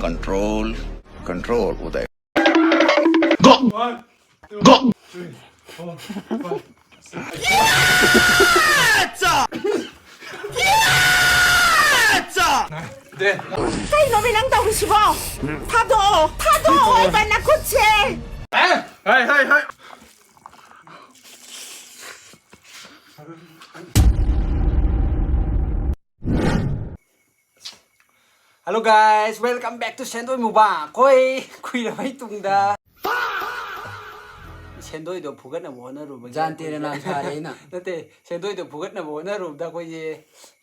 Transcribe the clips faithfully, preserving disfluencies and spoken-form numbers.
Control, control, Uday. ꯀꯩꯅꯣꯃꯤ ꯅꯪ ꯇꯧꯔꯤꯁꯤꯕꯣ? ꯊꯥꯗꯣꯛꯑꯣ, ꯊꯥꯗꯣꯛꯑꯣ ꯍꯥꯏꯕ ꯅꯈꯨꯠꯁꯦ꯫ Hi, hi, hi. Hello guys, welcome back to ꯁꯦꯟꯗꯣꯏ ꯃꯨꯛꯕꯥꯡ꯫ ꯑꯩꯈꯣꯏ ꯀꯨꯏꯔꯕꯩ ꯇꯨꯡꯗ ꯁꯦꯟꯗꯣꯏꯗꯣ ꯐꯨꯒꯠꯅꯕ ꯍꯣꯠꯅꯔꯨꯕꯒꯤ ꯖꯥꯟ ꯇꯦꯔꯦ ꯑꯩꯈꯣꯏꯁꯦ ꯅꯥꯝ ꯁꯥꯔꯦ ꯑꯩꯅ꯫ ꯅꯠꯇꯦ, ꯁꯦꯟꯗꯣꯏꯗꯣ ꯐꯨꯒꯠꯅꯕ ꯍꯣꯠꯅꯔꯨꯕꯗ ꯑꯩꯈꯣꯏꯁꯦ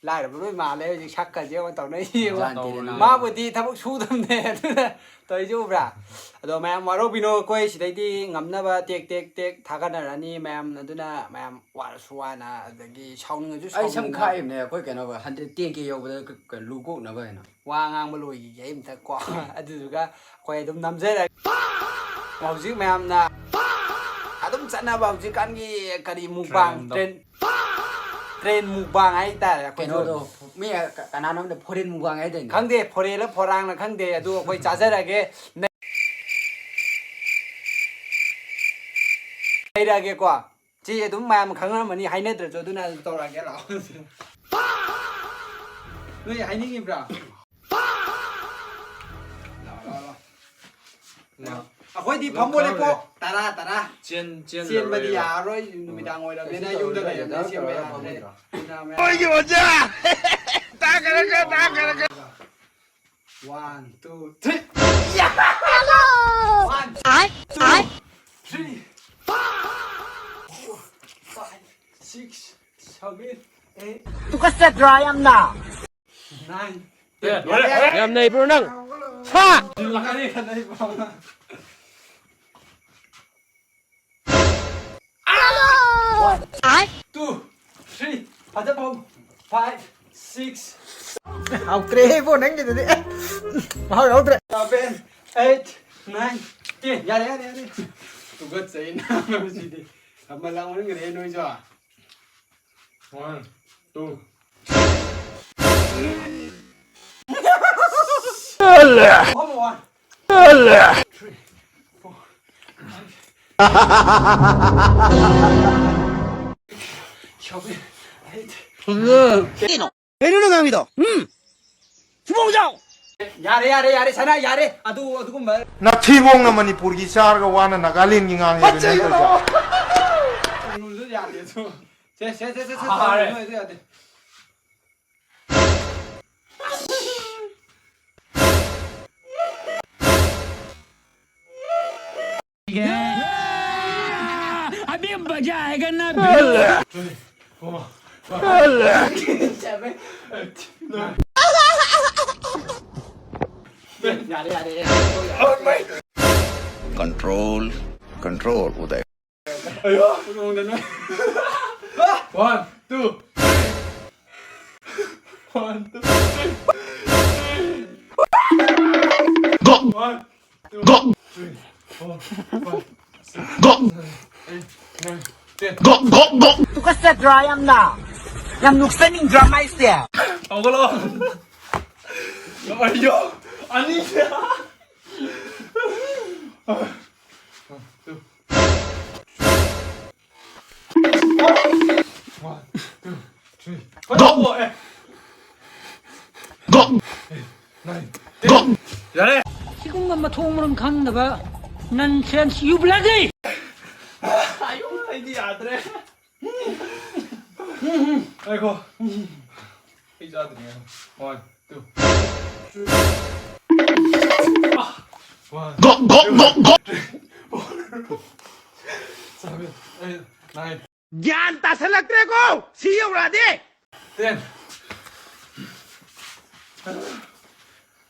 ꯂꯥꯏꯔꯕ ꯂꯣꯏ ꯃꯥꯜꯂꯦ ꯍꯧꯖꯤꯛ, ꯁꯛꯀꯁꯦ ꯑꯃ ꯇꯧꯅꯩꯁꯦ ꯌꯦꯡꯉꯣ꯫ ꯖꯥꯟ ꯇꯦꯔꯦ ꯅꯥꯝ ꯁꯥꯔꯦ꯫ ꯃꯥꯕꯨꯗꯤ ꯊꯕꯛ ꯁꯨꯗꯕꯅꯦ, ꯑꯗꯨꯅ ꯇꯧꯔꯤꯁꯦ ꯎꯕ꯭ꯔꯥ? ꯑꯗꯣ ꯃꯌꯥꯝ ꯋꯥꯔꯧꯕꯤꯅꯣ, ꯑꯩꯈꯣꯏ ꯁꯤꯗꯩꯗꯤ ꯉꯝꯅꯕ ꯇꯦꯛ ꯇꯦꯛ ꯇꯦꯛ ꯊꯥꯒꯠꯅꯔꯅꯤ ꯃꯌꯥꯝ꯫ ꯑꯗꯨꯅ ꯃꯌꯥꯝ ꯋꯥꯔꯁꯨ ꯋꯥꯅ, ꯑꯗꯒꯤ ꯁꯥꯎꯅꯤꯡꯉꯁꯨ ꯑꯩ ꯁꯝ ꯁꯥꯎꯅꯤꯡꯅ ꯈꯥꯛꯏꯕꯅꯦ ꯑꯩꯈꯣꯏ ꯀꯩꯅꯣꯒ, ꯍꯟꯗ꯭ꯔꯦꯠ ꯇꯦꯟ ꯀꯦ ꯌꯧꯕꯗ ꯀ-, ꯀ-, ꯂꯨ ꯀꯣꯛꯅꯕ ꯍꯥꯏꯅ꯫ ꯋꯥ ꯉꯥꯡꯕ ꯂꯣꯏꯈꯤꯒꯦ ꯑꯩ ꯑꯝꯇ ꯀꯣ꯫ ꯑꯗꯨꯗꯨꯒ ꯑꯩꯈꯣꯏ ꯑꯗꯨꯝ ꯅꯝꯖꯔꯒꯦ꯫ ꯍꯧꯖꯤꯛ ꯃꯌꯥꯝꯅ ꯑꯗꯨꯝ ꯆꯠꯅꯕ ꯍꯧꯖꯤꯛꯀꯥꯟꯒꯤ ꯀꯔꯤ ꯃꯨꯛꯕꯥꯡ, ꯇ꯭ꯔꯦꯟꯗꯣ꯫ ꯇ꯭ꯔꯦꯟ, ꯇ꯭ꯔꯦꯟ ꯃꯨꯛꯕꯥꯡ ꯍꯥꯏꯇꯥꯔꯦ ꯑꯩꯈꯣꯏꯁꯨ꯫ ꯀꯩꯅꯣꯗꯣ, ꯃꯤ ꯀ-, ꯀꯅꯥꯅꯣꯝꯗ ꯐꯣꯔꯦꯟ ꯃꯨꯛꯕꯥꯡ ꯍꯥꯏꯗꯥꯏꯅꯦ? ꯈꯪꯗꯦ, ꯐꯣꯔꯦꯟꯂ ꯐꯣꯔꯥꯡꯂ ꯈꯪꯗꯦ, ꯑꯗꯨ ꯑꯩꯈꯣꯏ ꯆꯥꯖꯔꯒꯦ꯫ ꯂꯩꯔꯛꯑꯒꯦꯀꯣ꯫ ꯁꯤ ꯑꯗꯨꯝ ꯃꯌꯥꯝ ꯈꯪꯅꯔꯝꯃꯅꯤ, ꯍꯥꯏꯅꯗ꯭ꯔꯁꯨ, ꯑꯗꯨꯅ ꯑꯗꯨꯝ ꯇꯧꯔꯛꯑꯒꯦ, ꯂꯥꯛꯑꯣ꯫ ꯅꯣꯏ ꯍꯥꯏꯅꯤꯡꯉꯤꯕ꯭ꯔꯥ? ꯂꯥꯛꯑꯣ, ꯂꯥꯛꯑꯣ, ꯂꯥꯛꯑꯣ꯫ ꯃꯥ ꯑꯩꯈꯣꯏꯗꯤ ꯂꯣꯏ ꯐꯝꯃꯣ ꯂꯦꯞꯄꯣ꯫ ꯈꯪꯉꯦ꯫ ꯇꯔꯥ, ꯇꯔꯥ꯫ ꯆꯦꯟ-, ꯆꯦꯟꯕꯗꯤ ꯆꯦꯜꯂꯔꯣꯏꯕ꯫ ꯌꯥꯔꯔꯣꯏ, ꯅꯨꯃꯤꯗꯥꯡ ꯑꯣꯏꯔꯕꯅꯤꯅ ꯀꯩꯁꯨ ꯌꯨꯝꯗ ꯇꯧꯔꯔꯣꯏ, ꯂꯩꯔꯕꯅꯤꯅ ꯀꯩꯁꯨ ꯆꯦꯟꯕ ꯇꯧꯔꯔꯣꯏ, ꯌꯥꯗ꯭ꯔꯦ꯫ ꯐꯝꯃꯣꯏꯗ꯭ꯔꯣ? ꯑꯗꯨꯅ ꯃꯌꯥꯝ ꯑꯣꯏꯒꯤ ꯑꯣꯖꯥ! ꯇꯥꯈꯔꯒ, ꯇꯥꯈꯔꯒ꯫ One, two, three. Hello! One, ꯑꯥꯏ, two, ꯑꯥꯏ꯫ Three, four, five, six, seven, eight, ꯇꯨꯀꯠꯆꯗ꯭ꯔꯥ ꯌꯥꯝꯅ? Nine, ten. ꯌꯥꯔꯦ, ꯌꯥꯔꯦ꯫ ꯌꯥꯝ ꯅꯩꯕ꯭ꯔꯣ ꯅꯪ? ꯁꯥ! ꯂꯥꯛꯀꯅꯤ, ꯀꯗꯥꯏ ꯐꯥꯎꯕ? One, ꯑꯥꯏ꯫ Two, three, ꯐꯖ ꯐꯧ, five, six. ꯍꯥꯎꯇ꯭ꯔꯦꯍꯦ ꯏꯕꯣ ꯅꯪꯒꯤꯗꯨꯗꯤ꯫ ꯑꯦ, ꯃꯍꯥꯎ ꯌꯥꯎꯗ꯭ꯔꯦ꯫ Seven, eight, nine, ten. ꯌꯥꯔꯦ, ꯌꯥꯔꯦ, ꯌꯥꯔꯦ꯫ ꯇꯨꯀꯠꯆꯩ ꯅꯥꯕ ꯁꯤꯗꯤ꯫ ꯀꯃꯟ ꯂꯥꯡꯃꯟꯈ꯭ꯔꯦ ꯅꯣꯏꯁꯨ꯫ One, two. ꯀꯩꯅꯣ ꯅꯪ ꯉꯥꯡꯉꯤꯗꯣ? ꯎꯝ? ꯁꯤꯕꯣꯡꯖꯥꯎ! ꯌꯥꯔꯦ, ꯌꯥꯔꯦ, ꯌꯥꯔꯦ, ꯁꯅꯥ, ꯌꯥꯔꯦ꯫ ꯑꯗꯨ, ꯑꯗꯨꯒꯨꯝꯕ ꯅꯊꯤꯕꯣꯡꯅ ꯃꯅꯤꯄꯨꯔꯒꯤ ꯆꯥꯔꯒ ꯋꯥꯅ ꯅꯥꯒꯥꯂꯦꯟꯒꯤ ꯉꯥꯡꯉꯦ ꯑꯗꯨ ꯅꯪ ꯇꯧꯏꯗꯣ꯫ ꯔꯨꯜꯗꯨ ꯌꯥꯗꯦ ꯑꯗꯨ꯫ ꯁꯦ, ꯁꯦ, ꯁꯦ, ꯁꯦ, ꯁꯦ, ꯐꯔꯦ꯫ ꯑꯗꯨ ꯌꯥꯗꯦ꯫ अभी मजा आएगा ना। ꯌꯥꯔꯦ, ꯌꯥꯔꯦ, ꯌꯥꯔꯦ꯫ Control, control, ꯎꯗꯥꯏ꯫ ꯑꯌꯣ! One, two, three. One, two, three. Go! One, two, three, four, five, six, seven, eight, nine, ten. Go, go, go! ꯇꯨꯀꯠꯆꯗ꯭ꯔꯥ ꯌꯥꯝꯅ? ꯌꯥꯝ ꯅꯣꯛꯆꯅꯤꯡꯗ꯭ꯔꯥ ꯃꯥꯏꯁꯦ? ꯍꯧꯒꯠꯂꯣ꯫ ꯑꯌꯣ! ꯑꯅꯤ꯫ One, two, three. One, two, three. ꯐꯠ ꯇꯧꯑꯣ, ꯑꯦ꯫ Nine, ten. ꯌꯥꯔꯦ꯫ ꯁꯤꯒꯨꯝꯕ ꯃꯊꯣꯡ ꯃꯔꯝ ꯈꯪꯗꯕ nonsense, you bloody! ꯑꯌꯣ, ꯑꯩꯗꯤ ꯌꯥꯗ꯭ꯔꯦ꯫ ꯉꯥꯏꯈꯣ꯫ ꯑꯩ ꯆꯥꯗ꯭ꯔꯤꯉꯩ꯫ One, two, three. One, two, three, four, seven, eight, nine. ꯒ꯭ꯌꯥꯟ ꯇꯥꯁꯜꯂꯛꯇ꯭ꯔꯦꯀꯣ ꯁꯤ ꯌꯧꯔꯛꯑꯗꯤ꯫ Ten.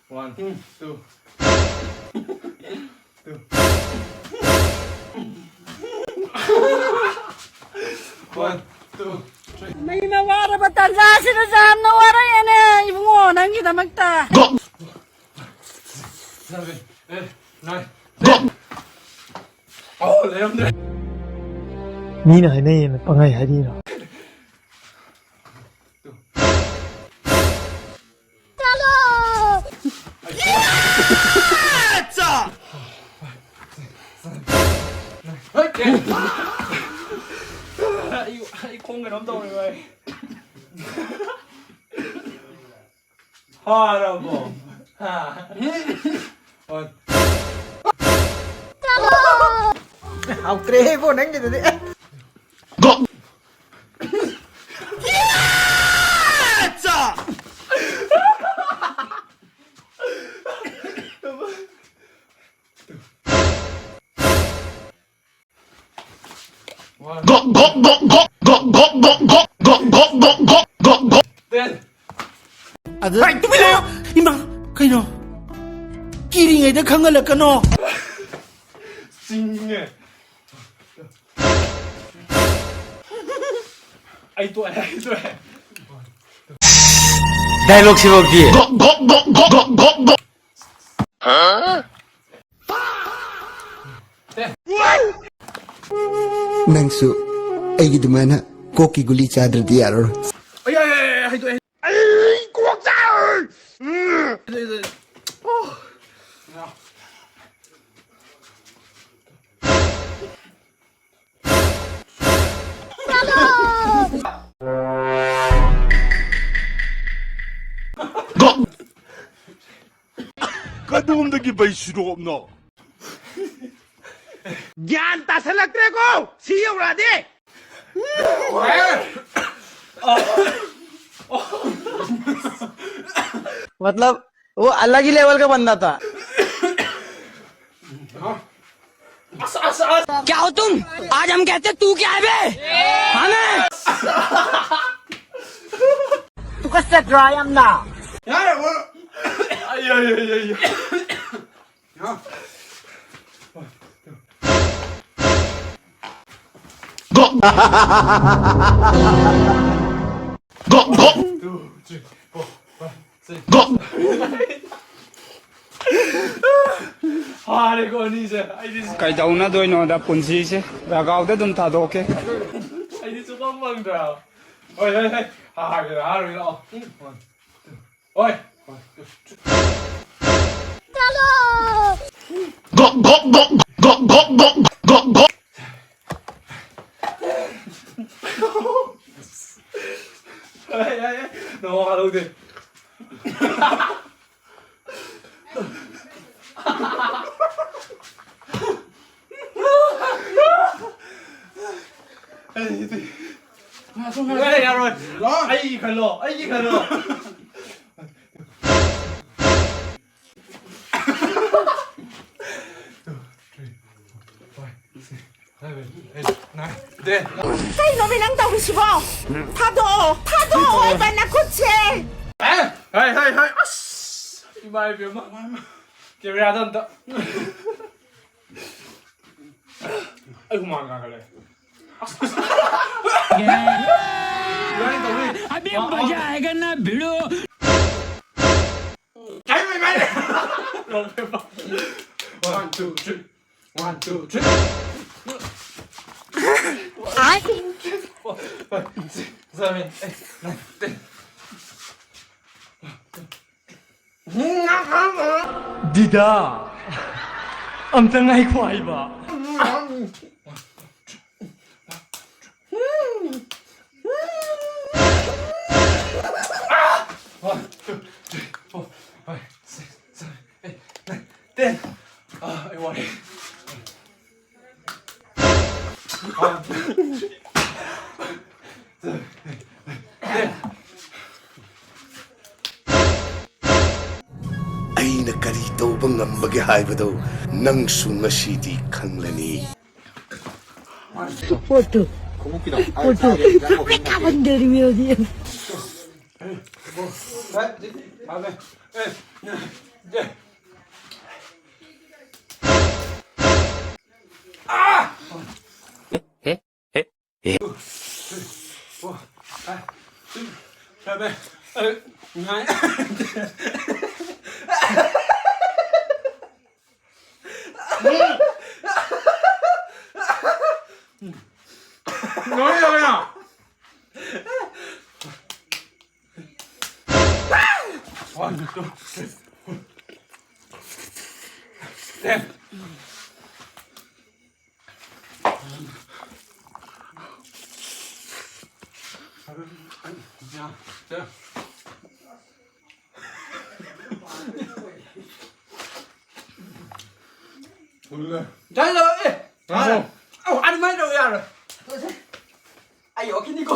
One, two, two. One, two, three. ꯃꯩꯅ ꯋꯥꯔꯕ ꯇꯥꯟꯖꯥꯁꯤꯗ ꯌꯥꯝꯅ ꯋꯥꯔꯛꯑꯦꯅꯦ ꯏꯕꯨꯡꯉꯣ ꯅꯪꯒꯤꯗꯃꯛꯇ꯫ Seven, eight, nine, ten. ꯑꯣ, ꯂꯩꯔꯝꯗ꯭ꯔꯦ꯫ ꯃꯤꯅ ꯍꯥꯏꯅꯩꯌꯦꯅ ꯄꯪꯍꯥꯏ ꯍꯥꯏꯔꯤꯔꯣ? ꯑꯩ, ꯑꯩ ꯈꯣꯡ ꯀꯩꯅꯣꯝ ꯇꯧꯔꯦ, ꯚꯥꯏ꯫ ꯐꯥꯔꯕꯣ? ꯍꯥ? ꯍꯣꯏ꯫ ꯍꯥꯎꯇ꯭ꯔꯦꯍꯦ ꯏꯕꯣ, ꯅꯪꯒꯤꯗꯨꯗꯤ꯫ ꯑꯗꯨ ꯚꯥꯏ, ꯇꯨꯃꯤꯟ ꯂꯩꯌꯨ! ꯏꯃꯥ, ꯀꯩꯅꯣ? ꯀꯤꯔꯤꯉꯩꯗ ꯈꯪꯍꯜꯂꯛꯀꯅꯣ꯫ ꯆꯤꯡꯉꯦ꯫ ꯑꯩ ꯇꯣꯛꯑꯦ, ꯑꯩ ꯇꯣꯛꯑꯦ꯫ ꯗꯥꯏꯂꯣꯛ ꯁꯤꯐꯧꯗꯤ꯫ ꯅꯪꯁꯨ ꯑꯩꯒꯤ ꯑꯗꯨꯃꯥꯏꯅ ꯀꯣꯛꯀꯤ ꯒꯨꯂꯤ ꯆꯥꯗ꯭ꯔꯗꯤ ꯌꯥꯔꯔꯣꯏ꯫ ꯑꯩ, ꯑꯩ, ꯑꯩ, ꯑꯩ, ꯍꯥꯏꯗꯣꯛꯑꯦ꯫ ꯑꯩ ꯀꯣꯛ ꯆꯥꯛ! ꯑꯣ꯫ ꯀꯗꯣꯝꯗꯒꯤ ꯕꯩꯁꯨꯔꯣꯞꯅꯣ? ꯒ꯭ꯌꯥꯟ ꯇꯥꯁꯜꯂꯛꯇ꯭ꯔꯦꯀꯣ ꯁꯤ ꯌꯧꯔꯛꯑꯗꯤ꯫ मतलब वो अलग ही लेवल का बंदा था। क्या हो तुम? आज हम कहते तू क्या है बे? हमें तू कैसे ड्राई हम ना। यार वो, अयो, अयो, अयो, अयो। ꯍꯥꯔꯦꯀꯣ ꯑꯅꯤꯁꯦ꯫ ꯑꯩꯗꯤ, ꯀꯩꯗꯧꯅꯗꯣꯏꯅꯣꯗ ꯄꯨꯟꯁꯤꯁꯦ ꯔꯒꯥꯎꯗ ꯑꯗꯨꯝ ꯊꯥꯗꯣꯛꯀꯦ꯫ ꯑꯩꯗꯤ ꯁꯨꯡꯐꯪ ꯐꯪꯗ꯭ꯔꯦꯕ꯫ ꯍꯣꯏ, ꯍꯣꯏ, ꯍꯣꯏ꯫ ꯍꯥꯔꯒꯦ, ꯍꯥꯔꯒꯦ, ꯂꯥꯛꯑꯣ꯫ ꯍꯣꯏ꯫ ꯆꯠꯂꯣ! ꯌꯥꯏ, ꯌꯥꯏ, ꯌꯥꯏ꯫ ꯅꯋꯥ ꯂꯧꯗꯦ꯫ ꯑꯩꯗꯤ ꯌꯥꯔꯣꯏ, ꯌꯥꯔꯣꯏ꯫ ꯑꯩꯒꯤ ꯈꯜꯂꯣ, ꯑꯩꯒꯤ ꯈꯜꯂꯣ꯫ Two, three, four, five, six, seven, eight, nine, ten. ꯀꯩꯅꯣꯃꯤ ꯅꯪ ꯇꯧꯔꯤꯁꯤꯕꯣ? ꯊꯥꯗꯣꯛꯑꯣ, ꯊꯥꯗꯣꯛꯑꯣ ꯍꯥꯏꯕ ꯅꯈꯨꯠꯁꯦ꯫ ꯍꯥꯏ, ꯍꯥꯏ, ꯍꯥꯏ, ꯑꯁ! ꯏꯃꯥ ꯏꯕꯦꯝꯃ꯫ ꯀꯦꯃꯦꯔꯥꯗ ꯑꯝꯇ꯫ ꯑꯩ ꯍꯨꯃꯥꯡ ꯀꯥꯡꯈꯠꯂꯦ꯫ ꯑꯁ, ꯑꯁ꯫ ꯏꯕꯥꯅꯤ ꯇꯧꯔꯤ꯫ अभी मजा आएगा ना भिड़ू। ꯀꯩ ꯃꯩ ꯃꯩ? One, two, three. One, two, three. Four, five, six, seven, eight, nine, ten. ꯗꯤꯗꯥ, ꯑꯝꯇ ꯉꯥꯏꯈꯣ ꯍꯥꯏꯕ꯫ One, two, three, four, five, six, seven, eight, nine, ten. Ah, I want it. One, two, three, four, five, six, seven, eight, nine, ten. ꯑꯩꯅ ꯀꯔꯤ ꯇꯧꯕ ꯉꯝꯕꯒꯦ ꯍꯥꯏꯕꯗꯨ ꯅꯪꯁꯨ ꯉꯁꯤꯗꯤ ꯈꯪꯂꯅꯤ꯫ ꯄꯣꯠꯇꯨ, ꯄꯣꯠꯇꯨ ꯀꯥꯞꯍꯟꯗꯣꯔꯤꯃꯤ ꯍꯧꯖꯤꯛ꯫ ꯆꯠꯂꯣ, ꯑꯦ꯫ ꯉꯥꯏꯈꯣ꯫ ꯑꯧ, ꯑꯗꯨꯃꯥꯏꯅ ꯇꯧ ꯌꯥꯔꯣꯏ꯫ ꯑꯩ ꯌꯣꯛꯈꯤꯅꯤꯀꯣ꯫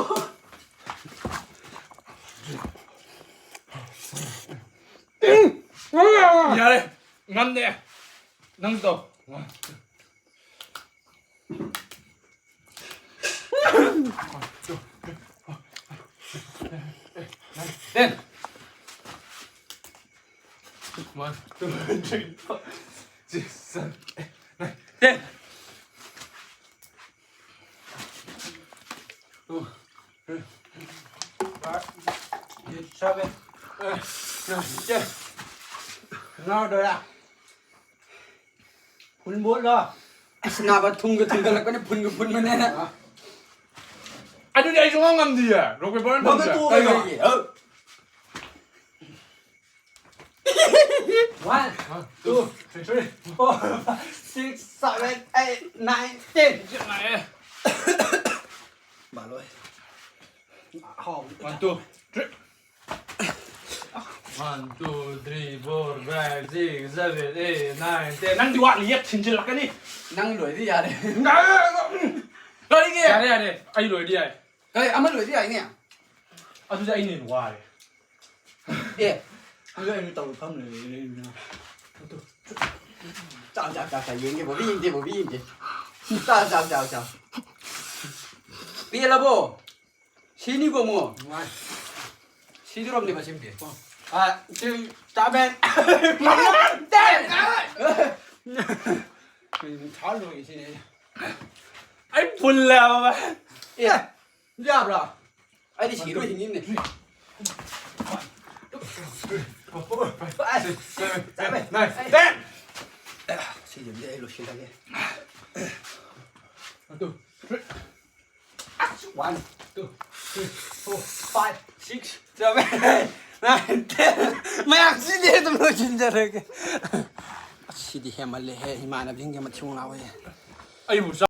ꯌꯥꯔꯦ, ꯉꯝꯗꯦ꯫ ꯅꯪ ꯇꯧ꯫ Ten. One, two, three, four, six, seven, eight, nine, ten. Two, three, four, five, six, seven, eight, nine, ten. ꯉꯥꯎꯗꯣꯏꯔꯥ? ꯐꯨꯟ ꯕꯣꯠꯂꯣ? ꯑꯁ, ꯅꯥꯕ ꯊꯨꯝꯒ ꯊꯨꯝꯒꯠꯂꯛꯄꯅꯦ, ꯐꯨꯟꯒ ꯐꯨꯟꯕꯅꯦ꯫ ꯑꯗꯨꯗꯤ ꯑꯩꯁꯨ ꯉꯥꯎ ꯉꯝꯗꯤꯌꯦ꯫ Rock paper ꯇꯧꯁꯦ꯫ ꯀꯩꯗꯧꯔꯒꯦ? ꯍꯧ꯫ One, two, three, four, five, six, seven, eight, nine, ten. ꯅꯥꯏꯌꯦ꯫ ꯕꯥꯂꯣꯏ꯫ ꯍꯥꯎ꯫ One, two, three. One, two, three, four, five, six, seven, eight, nine, ten. ꯅꯪꯗꯤ ꯋꯥꯠꯂꯤꯌꯦ, ꯊꯤꯟꯖꯤꯜꯂꯛꯀꯅꯤ꯫ ꯅꯪ ꯂꯣꯏꯗꯤ ꯌꯥꯔꯦ꯫ ꯀꯔꯤꯒꯤ? ꯌꯥꯔꯦ, ꯌꯥꯔꯦ꯫ ꯑꯩ ꯂꯣꯏꯗꯤ ꯌꯥꯏ꯫ ꯀꯩ, ꯑꯃ ꯂꯣꯏꯗꯤ ꯌꯥꯏꯅꯦ꯫ ꯑꯗꯨꯗꯤ ꯑꯩꯅ ꯍꯦꯟꯅ ꯋꯥꯔꯦ꯫ ꯑꯦ꯫ ꯑꯗꯨ ꯑꯩꯅ ꯇꯧꯔ ꯐꯝ ꯂꯩꯔꯦ꯫ ꯆꯥꯎ, ꯆꯥꯎ, ꯆꯥꯎ, ꯆꯥꯎ, ꯌꯦꯡꯒꯦ, ꯕꯣꯕꯤ ꯌꯦꯡꯒꯦ, ꯕꯣꯕꯤ ꯌꯦꯡꯒꯦ꯫ ꯆꯥꯎ, ꯆꯥꯎ, ꯆꯥꯎ, ꯆꯥꯎ꯫ ꯄꯦꯜꯂꯕꯣ? ꯁꯤꯅꯤꯀꯣ ꯑꯃꯨꯛ꯫ ꯅꯨꯡꯉꯥꯏ꯫ ꯁꯤꯗꯣꯔꯝꯅꯦꯕ ꯁꯤꯝꯗꯤ꯫ ꯑꯣ꯫ ꯑꯥ, ꯁꯤ ꯆꯥꯕꯦꯟ꯫ ꯀꯩꯅꯣ ꯊꯥ ꯂꯣꯏꯔꯦ ꯁꯤꯅꯦ꯫ ꯑꯩ ꯐꯨꯜꯂꯦ ꯍꯥꯏꯕ꯫ ꯑꯦ, ꯌꯥꯕ꯭ꯔꯥ? ꯑꯩꯗꯤ ꯁꯤꯔꯣꯏ ꯍꯤꯡꯉꯤꯅꯦ꯫ One, two, three, four, five, six, seven, eight, nine, ten. ꯁꯤꯁꯤꯃꯗꯤ ꯑꯩ ꯂꯣꯏꯁꯤꯜꯂꯒꯦ꯫ One, two, three. ꯑꯁ, one, two, three, four, five, six, seven, eight, nine, ten. ꯃꯌꯥꯝ ꯁꯤꯗꯤ ꯑꯗꯨꯝ ꯂꯣꯏꯁꯤꯟꯖꯔꯒꯦ꯫ ꯑꯁ, ꯁꯤꯗꯤ ꯍꯦꯟꯃꯜꯂꯦꯍꯦ, ꯏꯃꯥꯟꯅꯕꯁꯤꯡꯒꯤ ꯃꯊꯤꯕꯣꯡ ꯂꯥꯎꯋꯦ꯫ ꯑꯩꯕꯨ ꯆꯥ-